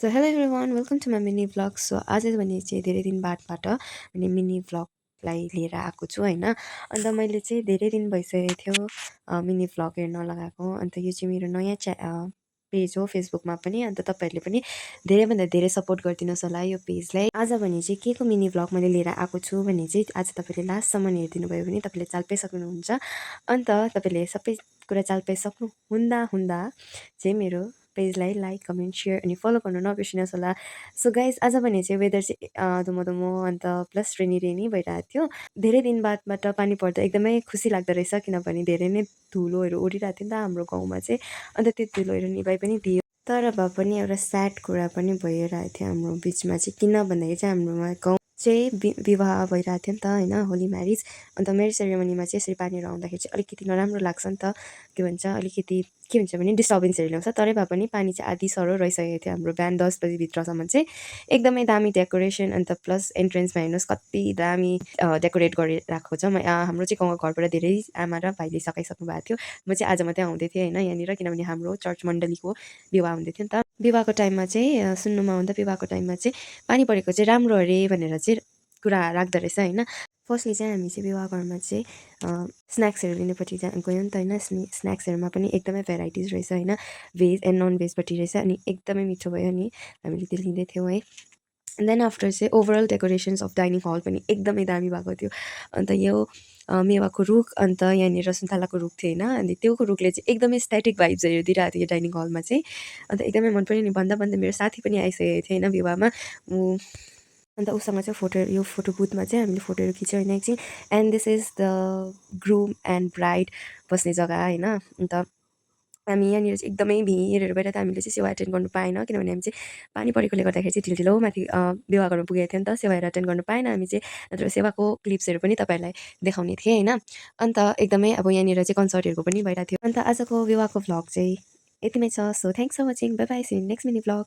So hello everyone welcome to my mini vlog. So आज भने चाहिँ धेरै दिन बादबाट अनि मिनी भ्लगलाई लिएर आएको छु होइन। अन्त मैले चाहिँ धेरै दिन भइसकेको थियो मिनी भ्लग हेर्न लगाएको। अन्त यो चाहिँ मेरो नयाँ पेज हो फेसबुकमा पनि। अन्त तपाईँहरूले पनि धेरैभन्दा धेरै सपोर्ट गरिदिनुहोस् होला यो पेजलाई। आज भने चाहिँ के को मिनी भ्लग मैले लिएर आएको छु भने चाहिँ आज तपाईँले लास्टसम्म हेरिदिनु भयो भने तपाईँले चाल पाइसक्नुहुन्छ। अन्त तपाईँले सबै कुरा चाल पाइसक्नु हुँदा हुँदा चाहिँ मेरो पेजलाई लाइक कमेन्ट सेयर अनि फलो गर्नु नबिर्सिनुहोस् होला। सो गाइज आज भने चाहिँ वेदर चाहिँ धुमो अन्त प्लस रेनी रेनी भइरहेको थियो। धेरै दिन बादबाट पानी पर्दा एकदमै खुसी लाग्दो रहेछ, किनभने धेरै नै धुलोहरू उडिरहेको थियो नि त हाम्रो गाउँमा चाहिँ। अन्त त्यो धुलोहरू निभाइ पनि दियो। तर भए पनि एउटा स्याड कुरा पनि भइरहेको थियो हाम्रो बिचमा चाहिँ, किन भन्दाखेरि चाहिँ हाम्रोमा गाउँ चाहिँ विवाह भइरहेको थियो नि त होइन, होली म्यारिज। अन्त म्यारिज सेरेमनीमा चाहिँ यसरी पानीहरू आउँदाखेरि चाहिँ अलिकति नराम्रो लाग्छ नि त। के भन्छ अलिकति के भन्छ भने डिस्टर्बेन्सहरू ल्याउँछ। तरै भए पनि पानी चाहिँ आधी सरो रहिसकेको थियो हाम्रो बिहान 10 बजीभित्रसम्म चाहिँ। एकदमै दामी डेकोरेसन अन्त प्लस एन्ट्रेन्समा हेर्नुहोस् कति दामी डेकोरेट गरिरहेको छ। हाम्रो चाहिँ गाउँको घरबाट धेरै आमा र भाइले सघाइसक्नु भएको थियो। म चाहिँ आज मात्रै आउँदै थिएँ होइन यहाँनिर, किनभने हाम्रो चर्च मण्डलीको विवाह हुँदै थियो नि त। विवाहको टाइममा चाहिँ सुन्नुमा आउँदा विवाहको टाइममा चाहिँ पानी परेको चाहिँ राम्रो अरे भनेर चाहिँ कुरा राख्दो रहेछ होइन। फर्स्टली चाहिँ हामी चाहिँ विवाह घरमा चाहिँ स्न्याक्सहरू लिनुपट्टि गयौँ नि त होइन। स्न्याक्सहरूमा पनि एकदमै भेराइटिज रहेछ होइन, भेज एन्ड नन भेजपट्टि रहेछ। अनि एकदमै मिठो भयो नि, हामीले त्यो लिँदै थियौँ है। देन आफ्टर चाहिँ ओभरअल डेकोरेसन्स अफ डाइनिङ हल पनि एकदमै दामी भएको थियो। अन्त यो मेवाको रुख अन्त यहाँनिर सुन्तलाको रुख थियो होइन। अनि त्यो रुखले चाहिँ एकदमै स्ट्याटिक भाइब्सहरू दिइरहेको थियो यो डाइनिङ हलमा चाहिँ। अन्त एकदमै मन पऱ्यो नि। भन्दा भन्दा मेरो साथी पनि आइसकेको थियो होइन विवाहमा। अन्त उसँग चाहिँ यो फोटो बुथमा चाहिँ हामीले फोटोहरू खिच्यौँ होइन एकछिन। And this is the groom and bride बस्ने जग्गा होइन। अन्त हामी यहाँनिर चाहिँ एकदमै भिडहरू भएर त हामीले चाहिँ सेवा एटेन्ड गर्नु पाएन, किनभने हामी चाहिँ पानी परेकोले गर्दाखेरि चाहिँ ढिलो माथि विवाह गर्नु पुगेको थियो नि त। सेवाहरू एटेन्ड गर्नु पाएन हामी चाहिँ, नत्र सेवाको क्लिप्सहरू पनि तपाईँहरूलाई देखाउने थिएँ होइन। अन्त एकदमै अब यहाँनिर चाहिँ कन्सर्टहरूको पनि भइरहेको थियो। अन्त आजको विवाहको भ्लग चाहिँ यतिमै छ। So thanks for watching, bye bye, see you next mini vlog.